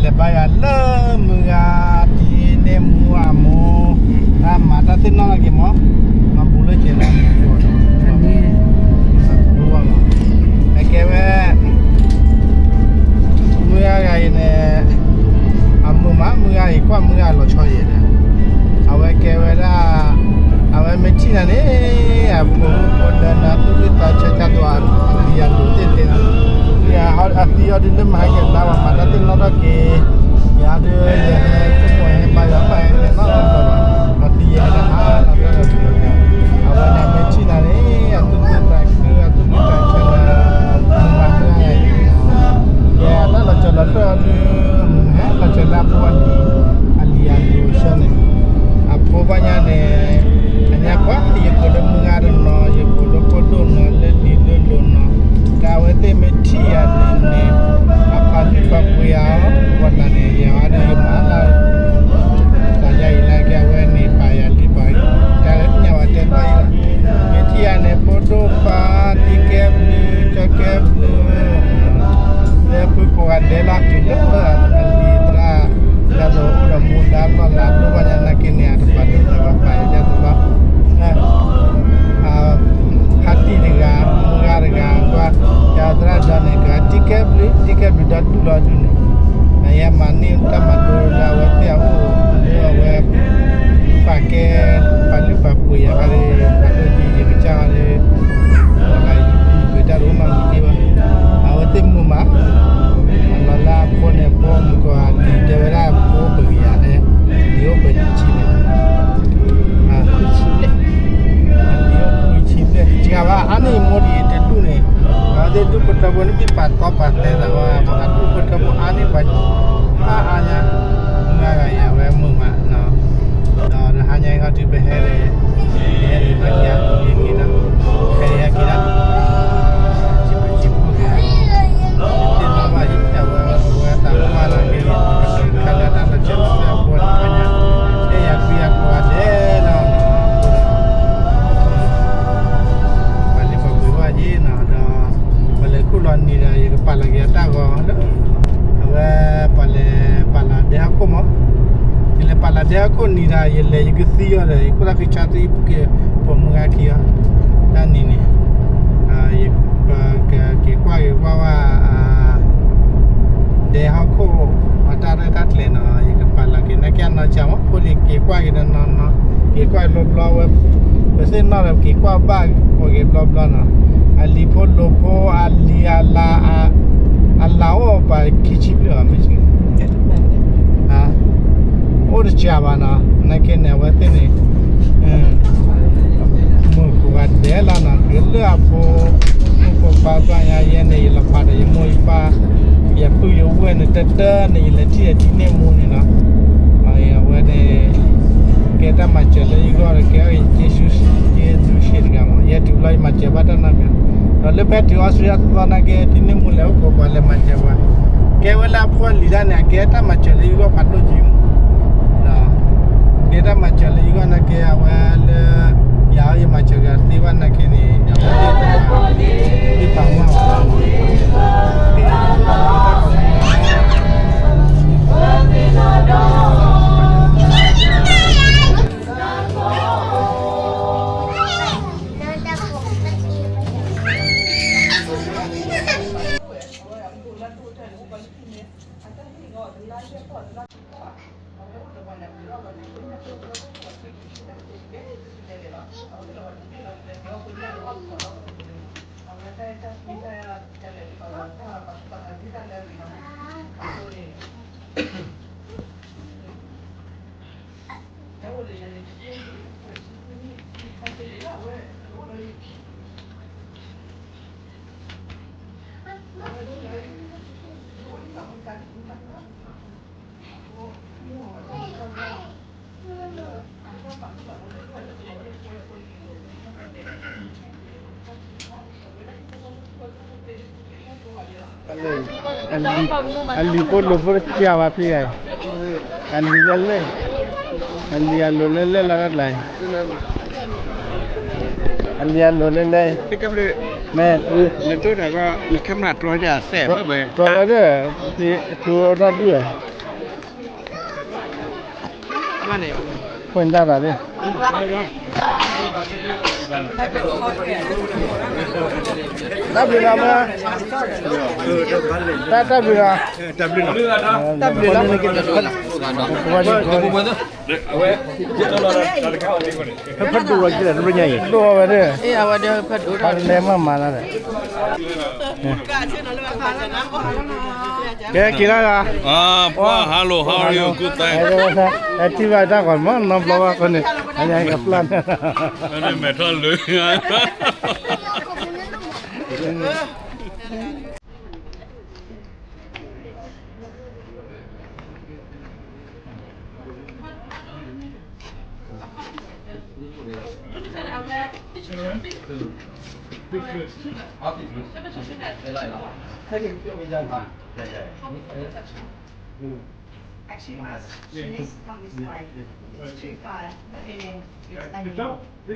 လဲၤဘါယွၤလၢမုၢ်ဂၤ တံၤန့ၢ်မူအမိၢ်, တၢ်မၤတၢ်သ့ၣ်နီၣ်လီၤက့ၤမး, မၤဘူးလၢက့ၤလၢမုၢ်ဂၤ, အကဲဝဲ မုၢ်ဂၤဂၤအံၤန့ၣ် အမုာ်မး မုၢ်ဂၤအံၤ ကွၢ်မုၢ်ဂၤလီၤဆီအံၤဒီး အဝဲကဲဝဲဒၣ် အဝဲမ့ၢ်ထံၣ်နၤန့ၣ် အဖိမုၣ်ဖိဒၢနၤ သူၣ်ဝံၣ်သးဆၢ ကၢ်ဒွး အလံၤအလိၤသ့ၣ်သ့ၣ်, အသံအီၤဒုးလၢမဟါကဲဘျါ ပှၤမၤတၢ်သ့ၣ်နီၣ်ထီၣ်က့ၤ, ယၤဒုး ယဟဲဆိကမိၣ်ဟဲဘါယွၤဘၣ်ဟဲနီၣ်လီၤလီၤ, အသံယဲဟဲတဟါလီၤတၢ်လီၤတံၢ်လီၤ, အဝဲန့ၣ်မ့ၢ်ထံၣ်နၤန့ၣ် အသူၣ်ဝံၣ်သးခု အသူၣ်ဝံၣ်သးဆၢ မၤတၢ် ယဲတၢ်လီၤစၢၤလီၤသွဲၣ်အီၤဒုး ဟဲလီၤစၢၤလၢအဖိအလံၤ, အလံၤအလိၤဆၢန့ၣ်, အဖိဘၣ်ညါန့ၣ်, အညါကွၢ် ယကိးလၢမုၢ်ဂၤတနီၤ ယကိးလၢဖိဒိၣ်နီၤ လၢလံၤလၢလိၤနီၤ, တၢ်အဝဲသ့ၣ်မ့ၢ်ထံၣ်ယၤန့ၣ်န့ၣ်, အပာ်လုၢ်ပာ်ပှ့ၤယၤအီၤ ပှၤတဂၤန့ၣ် ယၤအီၤဒုးယမၤလၢ တၢ်ယါအံၤလၢကဲအဝဲန့ၣ် ပာ်ယၤလံပာ်, တၢ်လၢညါဝဲတဲဘၣ်ယၤ, မ့ၢ်ထံၣ်ယၤန့ၣ် ဖိဒိၣ်ပၢ် တံၤကဲဘျုး ကၠီကဲဘျုး လၢဖုကိးဂၤဒဲးလီၤတုၤလၢအလံၤသရၣ်, တၢ်လီၤအိၣ်ဒီးမူဒါလီၢ်လၤဒိၣ်ဘၣ်ညါနာ်က့န့ၣ် အတပာ်ဒိၣ်တၢ်ဘၣ်ပာ်ယၤတဘၣ်, ဖါတံၢ်တဂၤ မုၢ်ဂၤတဂၤကွၢ်, ယသရၣ်ဒီးန့ၣ် ကတံၤကဲဘျုး တံၤကဲဘျုးဒီဒူၣ်လီၤဒုးန့ၣ်, နယဲမၤန့ၢ်တၢ်မၤဒိလၢအဝဲသ့ၣ်အအိၣ်လၢအဝဲ ပာ်ကဲ ပာ်လုၢ်ပာ်ပှ့ၤယၤခါဒီး ပာ်ဒိၣ်က့ၤယကစၢ်ခါဒီး ပှၤဂၤယပံၤပှ့ၤတၢ်တအိၣ်နီတမံၤသ့ဘၣ်, အဝဲသ့ၣ်မုာ်မး, အလီၤလၢအဖိန့ၣ် အဖိမုၣ်ကိးဂၤလံၤတဲဝဲဒၣ် အဖိပဂံၤယၤန့ၣ် လံၤအိၣ်ပှဲၤဆံဆံန့ၣ်, လံၤအိၣ်ခွံဆံဘျဲၣ် တဂၤဘၣ် အါန့ၢ်ယမိၢ်ဒံးတဒူၣ်န့ၣ်, အဝဲသ့ၣ်ဒူၣ်ဖိထၢဖိန့ၣ်မ့ၢ်ပာ်သီပာ်သဲသးဘၣ် အဒူၣ်ဖိထၢဖိအါန့ၢ်ပှၤ အါအါညါ, မုၢ်ဂၤဂၤအံၤ အဝဲမုာ်မးနီၤ, ဒီးတဟါညါအံၤခီတုၤပဟဲဒီး ပဟဲဒီးဘၣ်ညါ ပဟဲက့ၤလီၤ, ဟဲက့ၤလီၤ, စံးဘျုးစံးဖှိၣ်က့ၤ သ့ၣ်နီၣ်ဘၣ်ယၤ အဝဲ အဝဲသးပှၢ်လီၤက့ၤ ခါလၢတၢ်လီၤစၢၤလီၤသွဲၣ်အဖိန့ၣ် ပှၤညါ အဲၣ်ယၤကွံယၤကိးဂၤဒဲးနီၤ, ပှၤလၢပှၤကွံာ်ဘၣ်ယဲနီၤ ဒီး ပှၤလဲၤခူၣ်လီၤနံၤဒီး ယကပာ်လီၤက့ၤအတၢ်ဂီၤလၢ အဝဲပှၤလဲၤပာ်လီၤဒဲဟီၣ်ခိၣ်မး, ယလဲၤပာ်လီၤဒဲဟီၣ်ခိၣ်နံၤဒီး ယလဲၤယကသံအီၤဒီး ယခိၣ်သၣ်ဃံဆါသံ ကဲပိာ်မုၣ်ဂၤခံအီၤ, တၢ်နံၤန့ၣ် ယကက့ၤကွၢ်က့ၤကွၢ်ဝဲ ဒဲဟီၣ်ခိၣ် အတၢ်ရဲၣ်တၢ်ကျဲၤနီၤ ယကပာ်လီၤက့ၤ နကဲအနီၢ်ကၠၢမး ဖိလံၤက့ၤကွၢ်က့ၤနီၤနီၤ, က့ၤကွၢ်ဘျီဘျီဝဲ, ပသ့ၣ်နီၣ်ဒီးက့ၤကွၢ်ဘၣ် ကိးက့ၤဘျီဘျီနီၤ, အလံၤဖိလိၤဖိ အလံၤအလၤ အလၤအိၣ်ပှၤခံဆံဘျဲၣ်အီၤ မ့ၢ်ဆ့ အိၣ်တစှၤဘၣ်နီၤ, နကဲန့ၣ် အဝဲသ့ၣ်န့ၣ် မုၢ်ကိးဂၤဒဲးလီၤနီၤ, တုၤလၢအဖိ မုၢ်ဖိပၢ်ပၢ်ညါယဲန့ၣ် ယလီၤဖးဒီးယမိၢ်ယပၢ် ယပုၢ်ယဝဲၢ်န့ၣ် တၢ်တၢ်န့ၣ် ယလဲၤထံၣ်အထံန့ၢ်မူန့ၣ်နီၤ, အဝဲန့ၣ် ကဲတၢ်မၤစၢၤလၢယဂီၢ်ဒီး ကဲအီၤယက့ၤဆူ ယဲဒူၣ်ဆ့တဂၤမး ယဲတုၤဘျီယမၤစၢၤဘၣ်တၢ်နီတမံၤ, ဒီးလၢဖဲတုၤအီစထြ့လယါသီသီနာ်က့ ထံန့ၢ်မူလဲၤအိၣ်ကိးပှၤလဲၤမၤစၢၤပှၤ, ကဲဝဲလၢအဖိအလံၤတၢ်န့ၣ် အကဲတၢ်မၤစၢၤလၢယဂီၢ်ဖးဒိၣ်က့မး ကဲတၢ်မၤစၢၤလၢယဂီၢ်နာ်က့ အဝဲလၢ ယၤအီၤယမၤစၢၤက့ၤသ့ဘၣ်နာ်က့န့ၣ် ယပာ်မူ အလံၤဖိလိၤဖိတစှၤဘၣ်ဖဲအံၤ, အလံၤလၢလဲၣ်, အလံၤအလိၤလၢလဲၣ်, အလံၤအလိၤလၢလဲၣ်, မ့ၢ် နတိၢ်တၢ်ကီ နခဲမးတြီယၤသဲးဖဲဘဲ တြီဝဲဒၣ် သုတၢ်ဒုၣ် ပှၤဒၣ်တၢ်ဒ် တၢ်ဘျုးလီၤမၢ် တၢ်တၢ်ဘျုးလီၤ တၢ်ဘျုးလီၤ ဖဲဖဲဒိၣ်လီၤက့ၤလၢတဘျီညါအံၤ ဒိၣ်ဝဲဒၣ် ဖဲလဲၤမၤမၤလၢ်ဒီး ကဲက့ၤလၢဂၤ ပှၤ hello, how are you? Good, thanks. ထံၣ်ဘၣ်တၢ်ဂီၤမး နီတဘျီဘၣ်ဃီန့ၣ် အညါကပျၢ်န့ၣ် မဲာ်ထီၣ်လၢ Actually, she needs to come this way. It's too far. It's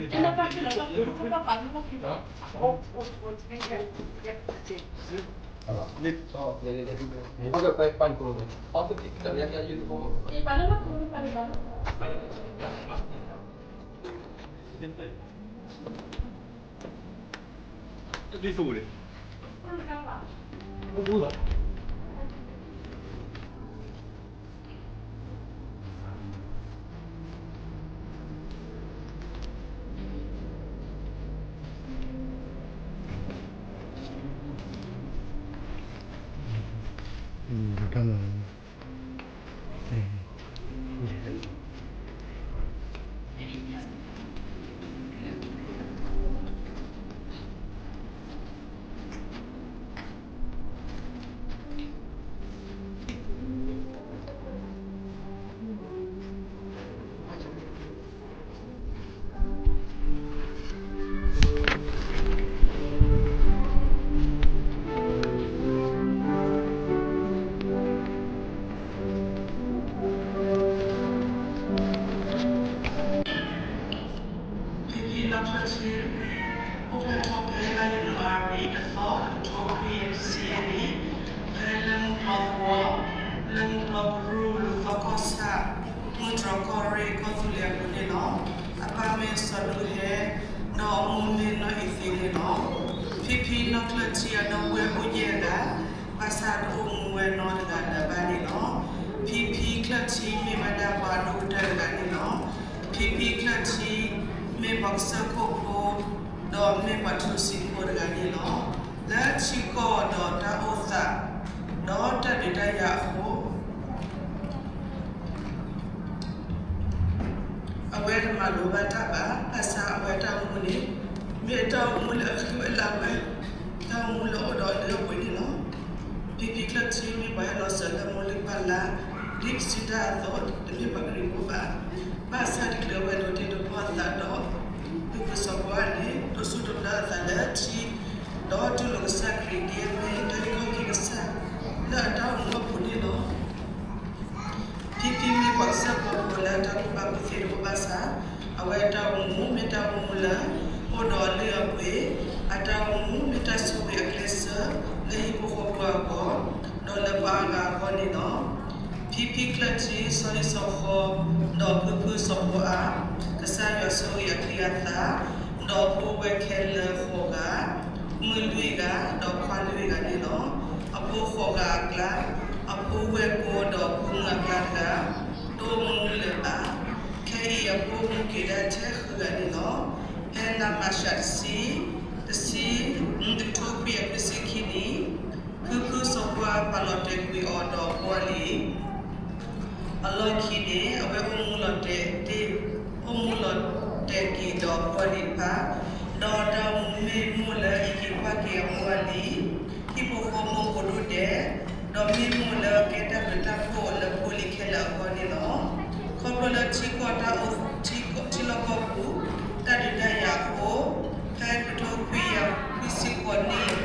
ဖံဖံနီၣ်ချၢထံ အိၣ်ဖျဲၣ်ထီၣ်ဖဲ လါယနူၤအါရံၤ အသီ တကထိခွံကယၤတဆံယဲၢ်နံၣ်, ဖဲလၢမုၢ်ကျိၤသဝီ, လၢမုၢ်ကျိၤကရူၢ် လူၤသီကီၢ်ဆၣ်, မုၢ်တြီၢ်ကီၢ်ရ့ၣ် ကီၢ်သူလ့ၤအပူၤန့ၣ်လီၤ. အပၢ်မ့ၢ်စီၤဒူဟဲ, ဒီးအမိၢ်မ့ၢ်နီၢ်အံၤသ့န့ၣ်လီၤ. ဖံဖံနီၣ်ချၢထံအဒီပုၢ်ဝဲၢ်အိၣ်ယဲၢ်ဂၤ, ဘၣ်ဆၣ်တအိၣ်မူဝဲနီတဂၤလၢၤဘၣ်န့ၣ်လီၤ. ဖံဖံချၢထံမ့ၢ်ဝဲဒၣ်ပှၤဒိၣ်ကတၢၢ်တဂၤန့ၣ်လီၤ. ဖံဖံချၢထံ မ့ၢ်ပှၤကစၢၢ်ခိၣ်ဖိ, ဒီးမ့ၢ်ပှၤထူစံးဖိတဂၤန့ၣ်လီၤ. လၢထံကီၢ်ဒီးတၢ်အိၣ်သး, ဒီးတၢ်ဒုးတၢ်ယၤအဃိ အဝဲတမၤလိဘၣ်တၢ်ဘၣ်, ဘၣ်ဆၣ်အဝဲတၢ်အိၣ်မူန့ၣ် မ့ၢ်တၢ်အိၣ်မူလၢအဃံအလၤဝဲ, တၢ်အိၣ်မူလၢအအိၣ်ဒီးအလုၢ်အပှ့ၤန့ၣ်လီၤ. ဖံဖံချၢထံမ့ၢ်ပှၤဟဲလီၤစၢၤလၢမိၢ်လုၢ်ပၢ်လၢ်, ဒ်ပစံးတၢ်အသိး တမ့ၢ်ပှၤခရံာ်ဖိဘၣ်. ဘၣ်ဆၣ်တချုးအဝဲဒိးတ့ဒိးဖျီအသးဒီး ဖုဖုစီၤပီအါန့ၣ် ဒိးဆူၣ်ဒိးဘျၢအသးလၢထံ ဒီးတူၢ်လိာ်ကစၢ်ခရံာ်ဒ်အမ့ၢ်တၢ်အုၣ်က့ၤခီၣ်က့ၤကစၢ် လၢအတၢ်အိၣ်မူအပူၤန့ၣ်လီၤ. ဖံဖံမ့ၢ်ပှၤကစၢၢ်ဖိဖိလၢတၢ်ကူၣ်ဘၣ်ကူၣ်သ့တအိၣ်ဘၣ်ဆၣ်, အဝဲအတၢ်အိၣ်မူမ့ၢ်တၢ်အိၣ်မူလၢ အိၣ်ဒီးအလုၢ်အပှ့ၤ, အတၢ်အိၣ်မူမ့ၢ်တၢ်ဆိၣ်ဂ့ၤအကျဲးစၢး လၢဟံၣ်ဖိဃီဖိအဂီၢ်, ဒီးလၢပှၤအါဂၤအဂီၢ်န့ၣ်လီၤ. ဖံဖံချၢထံ စီၤလံၣ်စီၤဃီ, ဒီးဖုဖုစီၤဖိအါ, ကစၢ်ယွၤဆိၣ်ဂ့ၤအချံအသၣ်, ဒီးဖိဝဲခဲလၢာ်ဃိးဂၤ, မုၣ်လွံၢ်ဂၤ, ဒီးခွါလွံၢ်ဂၤန့ၣ်လီၤ. အဖိဃိးဂၤအကျါ, အဖိဝဲၢ်ကိာ်ဒီးဖိမုၣ်အကျါတဂၤ, တအိၣ်မူလၢၤဘၣ်. ခဲအံၤအဖိမူက့ၤဒၣ်ထဲဃုဂၤန့ၣ်လီၤ. ဖဲလါမၢ်ၡးတဆံ, တဆံ, တကထိခွံကယၤခွံဆံခံနံၣ်, ဖုဖုစီၤဖိအါပာ်လီၤတဲာ်ကွံာ်အီၤဒီးအဖိအလံၤ အလီၢ်ခံန့ၣ် အဝဲအိၣ်မူလီၤတဲာ်တ့ၢ်, အိၣ်မူလီၤတဲာ်က့ၤဒီးအဖိအလံၤတဖၣ်, ဒီးတၢ်အိၣ်မူမ့ၢ်မိၢ်လၢဟံးက့ၤကွၢ်က့ၤအဖိအလံၤ, ဟံၣ်ဖိဃီဖိဖိဒိၣ်ဒဲး, ဒီးမ့ၢ်မိၢ်လၢကဲတၢ်ဘျုးတၢ်ဖှိၣ်လၢဖိလံၤခဲလၢာ်အဂီၢ်န့ၣ်လီၤ. ခီဖျိလၢထံကီၢ်တၢ်အိၣ်, ထံ, ထံလီၢ်ကီၢ်ပူၤ, တၢ်ဒုးတၢ်ယၤအဃိ, ဖဲတကထိခွံကယၤခွံဆံဃိးနံၣ်,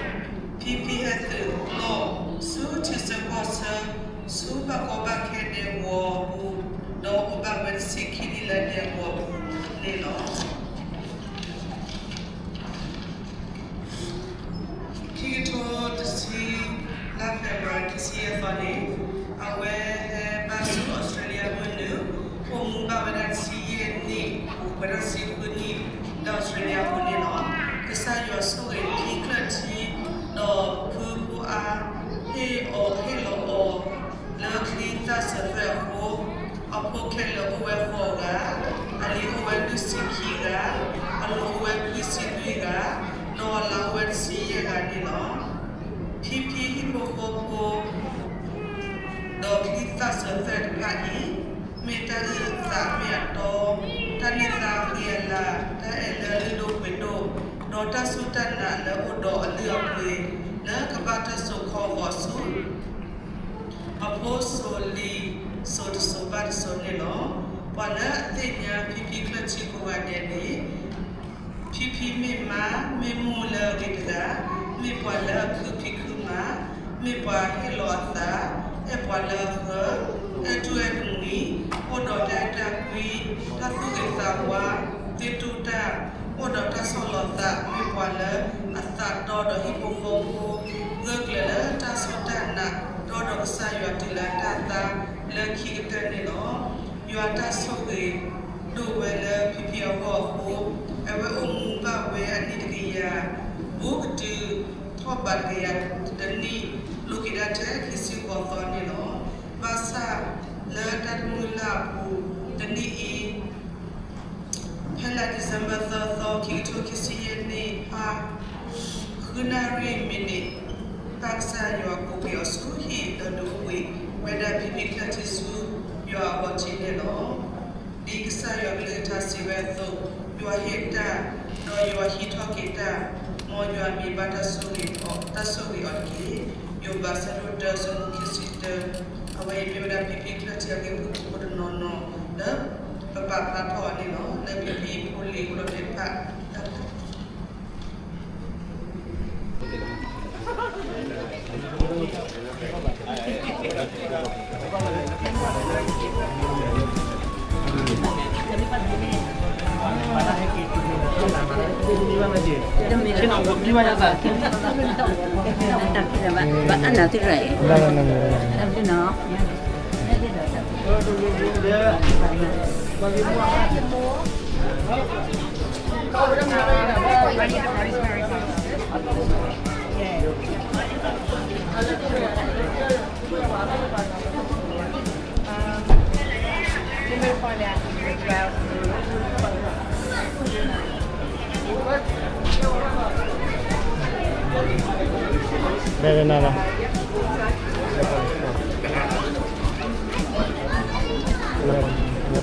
ဖံဖံဟဲသုးလီၢ်, ဆူထံဆၢကီၢ်ဆၢ, ဆူဘၣ်ကီဘၣ်ခဲဒဲကဝီၤအပူၤ, ဒီးအိၣ်ဘၣ်ဝဲတဆံခံနံၣ်လၢဒဲကဝီၤအပူၤန့ၣ်လီၤ. တဆံဃုနံၣ် လၢအီစထြ့လယါပူၤန့ၣ်လီၤ. ကစၢ်ယွၤဆိၣ်ဂ့ၤ ဖံချၢၣ်ထံ ဒီးဖုဖိအါ ဟ့ၣ်အီၤဟ့ၣ်လီၤအီၤ လၢချံသၣ်စၢၤသွဲၣ်အဃိ, အဖိခဲလၢာ်အိၣ်ဝဲဃိးဂၤ, အလံၤအိၣ်ဝဲလွံၢ်ဆံခံဂၤ, အလိၤအိၣ်ဝဲခွံဆံလွံၢ်ဂၤ, ဒီးအလါအိၣ်ဝဲတဆံယဲၢ်ဂၤန့ၣ်လီၤ. ဖံဖံဟံၣ်ဖိဃီဖိ ဒီးချံသၣ်စၢၤသွဲၣ်တဖၣ်အံၤ, မ့ၢ်တၢ်အုၣ်သးမ့ၢ်အတီ, တၢ်န့ၢ်သါဃံအလၤ, တၢ်အဲၣ်လၢလုၢ်ဒိၣ်ပှ့ၤဒိၣ်, ဒီးတၢ်စူၢ်တၢ်နာ်လၢအိၣ်ဒီးအလုၢ်အပှ့ၤ, လၢကဘၣ်တၢ်စိာ်ခီဂီၤဆူ အဖိစိၤလံၤစိၤတစိၤဘၣ်တစိၤန့ၣ်လီၤ. ပှၤလၢအသ့ၣ်ညါဖံဖံချၢၣ်ထံကိးဂၤဒဲးန့ၣ်, ဖံဖံမ့ၢ်မါ, မ့ၢ်မိၢ်လၢအဂ့ၤတဂၤ, မ့ၢ်ပှၤလၢအခုဖံးခုမၤ, မ့ၢ်ပှၤဟ့ၣ်လီၤအသး, အဲၣ်ပှၤလၢအဃၢ, အဲၣ်တူၢ်အဲၣ်တမှံၤ, အိၣ်ဒီးတၢ်အဲၣ်တၢ်ကွံ, တၢ်သူၣ်ဂ့ၤသးဝါ, သ့တိၢ်တၢ်, အိၣ်ဒီးတၢ်ဆီၣ်လီၤသး, မ့ၢ်ပှၤလၢအသးတီဒီးဟံၣ်ဖိဃီဖိ, ဂၢၢ်ကျၢၤလၢတၢ်စူၢ်တၢ်နာ်, တီဒီးကစၢ်ယွၤတုၤလၢတၢ်သါလၢခံကတၢၢ်န့ၣ်လီၤ. ယွၤတၢ်ဆိၣ်ဂ့ၤဒိၣ်ဝဲလၢဖံဖံအဂီၢ်အဃိ, အဝဲအိၣ်မူဘၣ်ဝဲအနံၣ်တကယၤ ဘူးကတုၤထီၣ်ဘးတကယၤတနံၣ်, လိးက့ၤဒၣ်ထဲခံဆံဃိးသီန့ၣ်လီၤ. ဘၣ်ဆၣ်လၢတၢ်တမုၢ်လၢ်အပူၤ တနံၣ်အံၤ ဖဲလါ December သၢသီ ခံကထိခံဆံယဲၢ်နံၣ် ဖဲ ဃုနၣ်ရံၣ်မံးနံး, ဘၣ်ကစၢ်ယွၤကိးက့ၤအီၤဆူဟံၣ် ဒီးဒုးအိၣ်ဘှံးဝဲဒၣ်ဖံဖံချၢၣ်ထံဆူယွၤအဂီၤထံးန့ၣ်လီၤ. ဒ်ကစၢ်ယွၤကလုၢ်ကထါစံးဝဲအသိး, ယွၤဟ့ၣ်တၢ်, ဒီးယွၤဟံးထီၣ်က့ၤတၢ်, မ်ယွၤမ့ၢ်ဘၣ်တၢ်ဆိၣ်ဂ့ၤအီၤ, တၢ်ဆိၣ်ဂ့ၤအီၤတက့ၢ်. ယိၤဘး ဆၢဒိၣ်တၢ ဆၢဖိခံဆံတၢ, အဝဲအံၤမ့ၢ်ဝဲဒၣ်ဖံဖံချၢၣ်ထံအဂ့ၢ်ဖိတနီၤနီၤ လၢပပာ်ဖျါထီၣ်အီၤန့ၣ်လီၤ. လၢဖံဖံဖ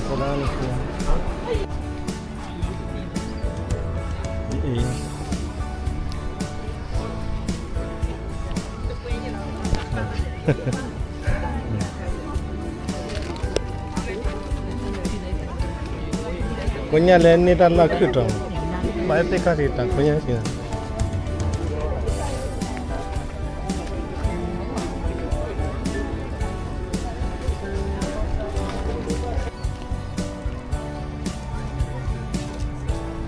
ိလံၤအိၣ်ဒီးသ့ၣ်တဖၣ် တၢ် ကိညၢ်လၢန့ၢ်တၢ်လၢ်ခုၣ်တီၤ, ဘၣ်သ့ၣ်ခါစံးတၢ်ကိညၢ်စံး Thank you.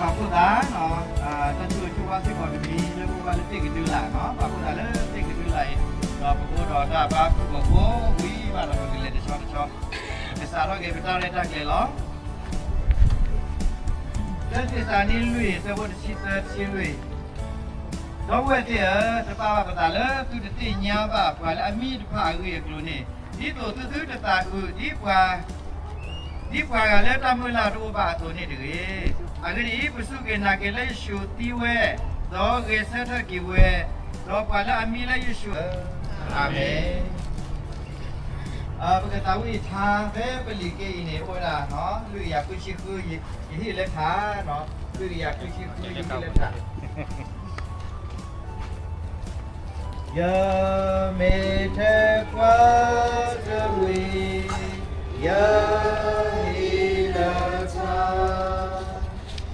ပာ်ဖှိၣ်သး, တၢ်ဆိၣ်ဂ့ၤဆိၣ်ဝါစ့ၢ်ကီးတမံၤလၢပဝဲလၢသ့ၣ်ကဒုလာ်, ပာ်ဖှိၣ်သးလၢသ့ၣ်ကဒုလာ်အံၤ, ဒီးပကအိၣ်ဒီးတၢ်ဘါဖုၣ်ကိာ်ဖိဝံၤဘၣ်ဒီး ပကလဲၤတဆီတဆီ, ကစးထီၣ်က့ၤပတၢ်ရဲၣ်တၢ်ကျဲၤလီၤ. လၢသ့းစၤလနံလွံၢ် အဆၢဖိတဆံသၢ တဆံလွံၢ်, ဒီပုၢ်ဝဲၢ်သ့ၣ်ဧၢ, တပာ်ဘၣ်ပသးလၢသုတသ့ၣ်ညါဘၣ်ပှၤလၢအမံၤတဖၣ်အဂ့ၢ်အကျိၤန့ၣ်, ဒ်သိးသုသုတသးခုဒ်ပှၤ ဒ်ပှၤဂၤလၢတၢ်မုၢ်လၢ်တအိၣ်ဘၣ်အသိးန့ၣ်တဂ့ၤ. အဂ့ၢ်ဒ်အံၤ, ပစူၢ်က့ၤနာ်က့ၤလၢယ့ၣ်ၡူးသံဝဲ, ဒီးဂဲၤဆၢထၢၣ်က့ၤဝဲ, ဒီးပှၤလၢအမံလၢယ့ၣ်ၡူး, အၤမ့ၣ်. ပကသးဝံၣ်ထါဖဲပလံာ်က့အံၤန့ၣ် အိၣ်ဝဲဒၣ် လွံၢ်ကယၤဃုဆံဃု, ယဟ့ၣ်လၢထး, လွံၢ်ကယၤဃုဆံဃု ယဟ့ၣ်လၢထး. ယမ့ၢ်ထဲကွၢ်တမှံၤ, ယဟ့ၣ်လၢထး,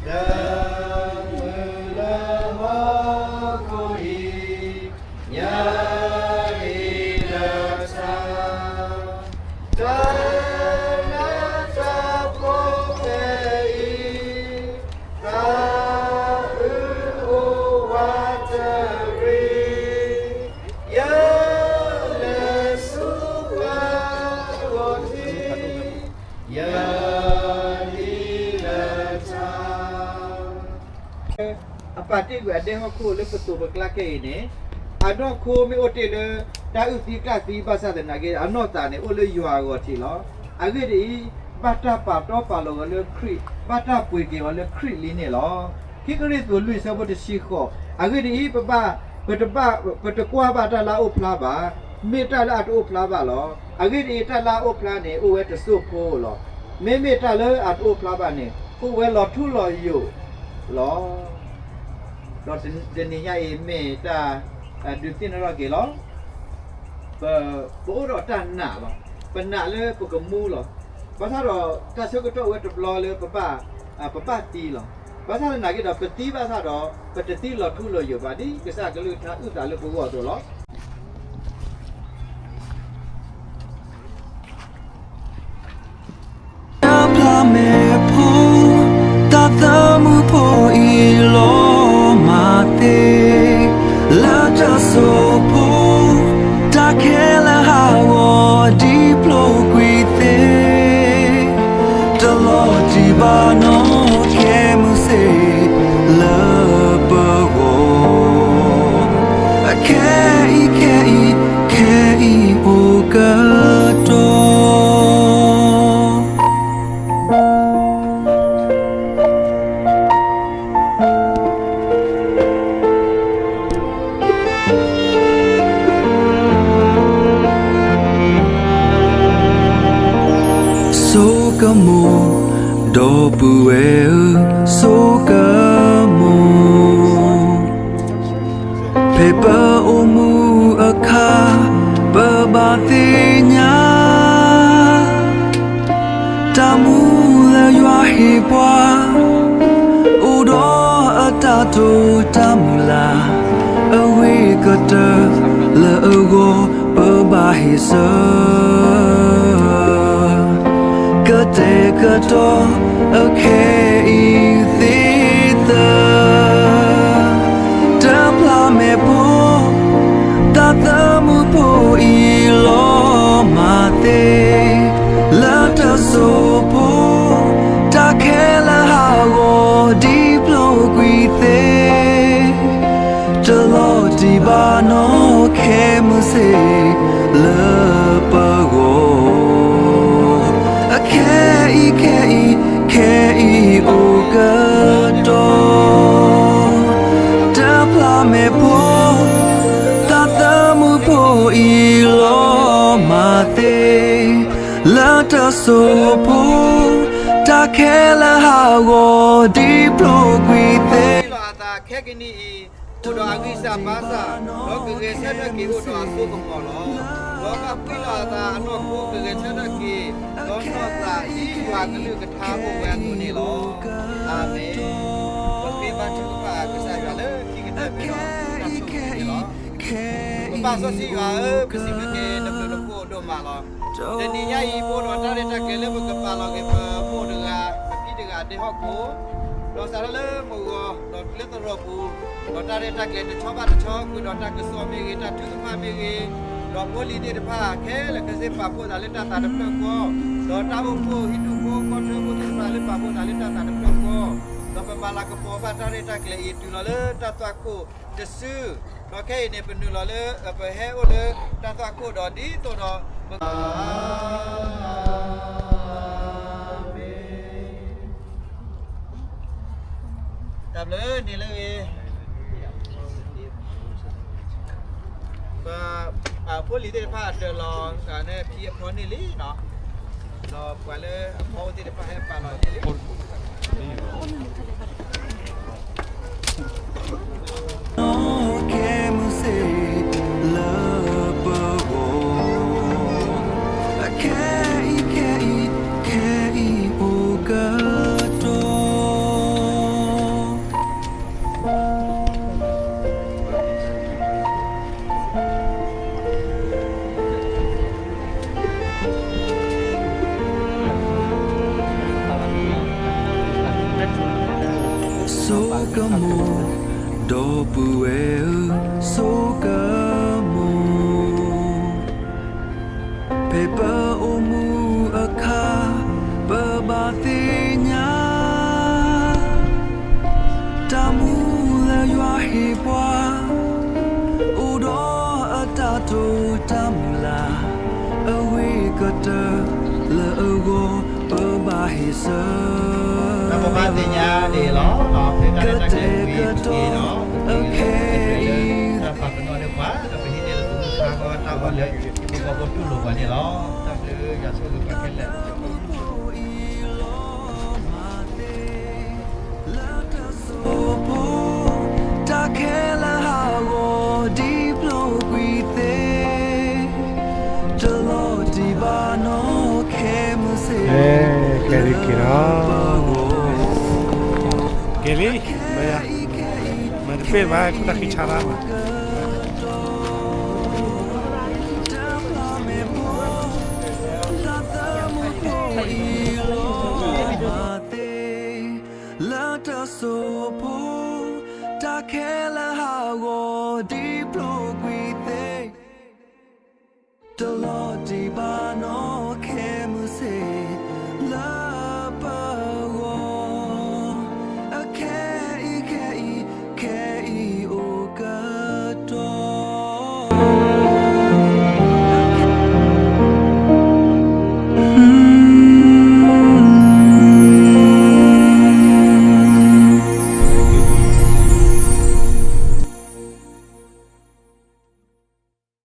လၢမုၢ်လၢဟီၣ်ခိၣ်အံၤ, ယဟ့ၣ်လၢထး, တၢ်လၢတၢ်ဖိဖဲအံၤ, သးအုးအိၣ်ဝးတရံး, ယလဲၤဆူပှၤဂီၢ်ထံး, ယဟ့ၣ်လၢထး. အပာ်တ့ၢ်ကွံာ်အဒဲဟီၣ်ခိၣ်လၢပသိးပကျါခဲအံၤန့ၣ်, အနီၢ်ခိမ့ၢ်အိၣ်တ့ၢ်လၢ တၢ်အုၣ်သံကျၣ်သံဘၣ်ဆၣ်သနာ်က့ အနီၢ်သးန့ၣ်အိၣ်လၢယွၤအဂီၢ်ထံးလီၤ. အဂ့ၢ်ဒ်အံၤ, ဘၣ်တၢ်ပာ်တီပာ်လိၤအီၤလၢခရံာ်, ဘၣ်တၢ်ပှ့ၤက့ၤအီၤလၢခရံာ်လံန့ၣ်လီၤ. ခံကရံၣ်သူးလွံၢ်ဆၢဖိတဆံဃိး, အဂ့ၢ်ဒ်အံၤ, ပဘၣ်, ပတဘၣ်, ပတကွၢ်ဘၣ်တၢ်လၢအအိၣ်ဖျါဘၣ်, မ့ၢ်တၢ်လၢအတအိၣ်ဖျါဘၣ်လီၤ. အဂ့ၢ်ဒ်အံၤ, တၢ်လၢအအိၣ်ဖျါန့ၣ် အိၣ်ဝဲတစိၢ်ဖိလီၤ. မ့မ့ၢ်တၢ်လၢအတအိၣ်ဖျါဘၣ်န့ၣ် အိၣ်ဝဲလီၤထူလီၤယိာ်လီၤ. ဒီးတနံၤညါအံၤမ့ၢ်တၢ်ဒုးသ့ၣ်နီၣ်ထီၣ်က့ၤလီၤ. ပ, ပအိၣ်ဒီးတၢ်နာ်လီၤ. ပနာ်လၢပကမူလီၤ. ဘၣ်ဆၣ်ဒီးတၢ်ဆၢကတီၢ်ဝဲတဘျီလၢပဘၣ်, ပဘၣ်သံလီၤ. ဘၣ်ဆၣ်သနာ်က့ဒီး ပသံဘၣ်ဆၣ်ဒီး ပတသံလီၤထူလီၤယိာ်ဘၣ် ဒ်ကစၢ်အကလုၢ်ကထါအုၣ်သးလၢပဂီၢ်အသိးလီၤ. တၢ်ဖျါမဲာ်ဖိ, တၢ်သးမုာ်ဖိအံၤလီၤမၢ်သ့, လၢတၢ်စိာ်ဖိ, တၢ်ခဲလၢာ်ဟးဂီၤဒ်ဖျိကွံာ်သ့, တလီၤတံၢ်ဘၣ်နီၣ်ခဲမုၢ်ဆ့ၣ်လၢပဂီၢ်, အခဲအံၤခဲအံၤ, ခဲအံၤအိၣ်ကတီၢ် ဆိကမိၣ်, ဒီပုၢ်ဝဲၢ်ဧၢ, ဆိကမိၣ်, ဖဲပအိၣ်မူအခါ ပဘၣ်သ့ၣ်ညါ တၢ်မူလၢယွၤဟ့ၣ်ပှၤ အိၣ်ဒီးအတၢ်တိာ်တၢ်မုၢ်လၢ် အဂ့ၤကတၢၢ်လၢအဂီၢ် ပဘၣ်ဟ့ၣ်ဆၢ ကတဲာ်ကတီၤအခဲအံၤသ့သၢ တၢ်ဖျါမဲာ်ဖိ တၢ်သးမုာ်ဖိအံၤလီၤမၢ်သ့, လၢတၢ်စိာ်ဖိ တၢ်ခဲလၢာ်ဟးဂီၤဒ်ဖျိကွံာ်သ့ တလီၤတံၢ်ဘၣ်နီၣ်ခဲမုၢ်ဆ့ၣ်လၢပဂီၢ်, အခဲအံၤခဲအံၤ ခဲအံၤအိၣ်ကတီၢ်, တၢ်ဖျါမဲာ်ဖိ တၢ်သးမုာ်ဖိအံၤလီၤမၢ်သ့, လၢတၢ်စိာ်ဖိ တၢ်ခဲလၢာ်ဟးဂီၤဒ်ဖျိကွံာ်သ့ လီၤအသးခဲကနံၣ်အံၤ အိၣ်ဒီးအဂံၢ်စၢ်ဘါစၢ်, ဒီးကဂဲၤဆၢထၢၣ်က့ၤအိၣ်ဒီးအစိကမီၤလီၤ. ဒီးဘၣ်ကွံလီၤအသးအနီၢ်ခိကဂဲၤဆၢထၢၣ်က့ၤ, ဒီးနီၢ်သးဒ်ယွၤကလုၢ်ကထါအိၣ်ဝဲအသိးန့ၣ်လီၤ. အၤမ့ၣ်. ပဃ့ဘါထုကဖၣ်ကစၢ်ယွၤလၢခံကတၢၢ်န့ၣ်လီၤ. ပပၢ်စီဆှံယွၤဧၢ, ပစံးဘျုးက့ၤနဘျုးနဖှိၣ်ဒိၣ်မးလီၤ. တနံၤညါအံၤ ပအိၣ်ဒီးတၢ်ရဲၣ်တၢ်ကျဲၤလၢပကပာ်လီၤက့ၤပမိၢ်တဂၤ, ပဖံတဂၤအဒဲဟီၣ်ခိၣ်, ဒီးစးထီၣ်လၢမုၢ်ဂီၤ ဒီးတုၤလၢသရိာ်ပူၤ, ဒီးတၢ်ရဲၣ်တၢ်ကျဲၤတဆီဘၣ်တဆီ ဃုာ်ဒီးတၢ်ကစီၣ်မ့ၢ်ဂ့ၤ, တၢ်ထုကဖၣ်မ့ၢ်ဂ့ၤ, ဒီးဖိလံၤသ့ၣ်တဖၣ်ခဲလၢာ် ကစ့ပာ်ဖှိၣ်သးလၢတၢ်သးတဖျၢၣ်ဃီ, ဒီးတၢ်အိၣ်ဖှိၣ်ဟံၣ်ဒူၣ်ဖိဃီထၢဖိသ့ၣ်တဖၣ်လၢပာ်ဖှိၣ်သးလၢတၢ်သးတဖျၢၣ်ဃီ, ဒီးပမၤလၤကပီၤဘၣ်တၢ်ရဲၣ်တၢ်ကျဲၤအံၤ တုၤလီၤလၢတၢ်သွၣ်ခိၣ်တစု, ဒီးခဲအံၤန့ၣ် ပနုာ်လီၤလၢ ပဟဲအိၣ်လၢတၢ်သွၣ်ခိၣ်ဒီးဒ်သိးဒီး ပ တၢ်ဘျုးန့ၣ်လၢဂ့ၤ, ပ ဖိလံၤသ့ၣ်တဖၣ် တၢၢ်လီၤအဖီန့ၣ်လံနီၤ, ဒီးပှၤလၢအဖီအိၣ်သ့ၣ်တဖၣ် ဟဲပာ်လီၤန့ၣ်လံ. နီၢ်ကဲမုၢ်စ့ၢ်လၢပဂီၢ်, အခဲအံၤ ခဲအံၤ ခဲအံၤအိၣ်ကတီၢ် ဆိကမိၣ်, ဒီပုၢ်ဝဲၢ်ဧၢ, ဆိကမိၣ်, ဖဲပအိၣ်မူအခါ ပဘၣ်သ့ၣ်ညါ တၢ်မူလၢယွၤဟ့ၣ်ပှၤ, အိၣ်ဒီးအတၢ်တိာ်တၢ်မုၢ်လၢ်, အဂ့ၤကတၢၢ်လၢအဂီၢ် ပဘၣ်ဟ့ၣ်ဆၢ, ပဘၣ်သ့ၣ်ညါန့ၣ်လီၤ. ကတဲာ်ကတီၤအခဲအံၤ တၢ်ပာ်ပနီၣ်လၢပှၤ ဒီးပဟံးန့ၢ်လၢပမူခါဃီတၢ်အီၣ်လၢ ပကီၢ်ဖိတူၢ်လိာ်ပှၤန့ၣ်လီၤ. တၢ်ဘျုးယွၤဆိၣ်ဂ့ၤပှၤခဲလၢာ် လၢတၢ်စိာ်ဖိ, တၢ်ခဲလၢာ်ဟးဂီၤဒ်ဖျိကွံာ်သ့, တလီၤတံၢ်ဘၣ်နီၢ်ခဲမုၢ်စ့ၢ်, ကဲလံက့ၤနီၤ, ကဲလံ, မ့ၢ်တပ့ၢ်ဘၣ် တၢ်ခံဆါရၣ်မး တၢ်ပျၢ်မ့ၢ်ပိၢ်, တၢ်သၢမူခိၣ်အံၤလီၤမၢ်သ့, လၢတၢ်စိာ်ဖိ, တၢ်ခဲလၢာ်ဟးဂီၤဒ်ဖျိ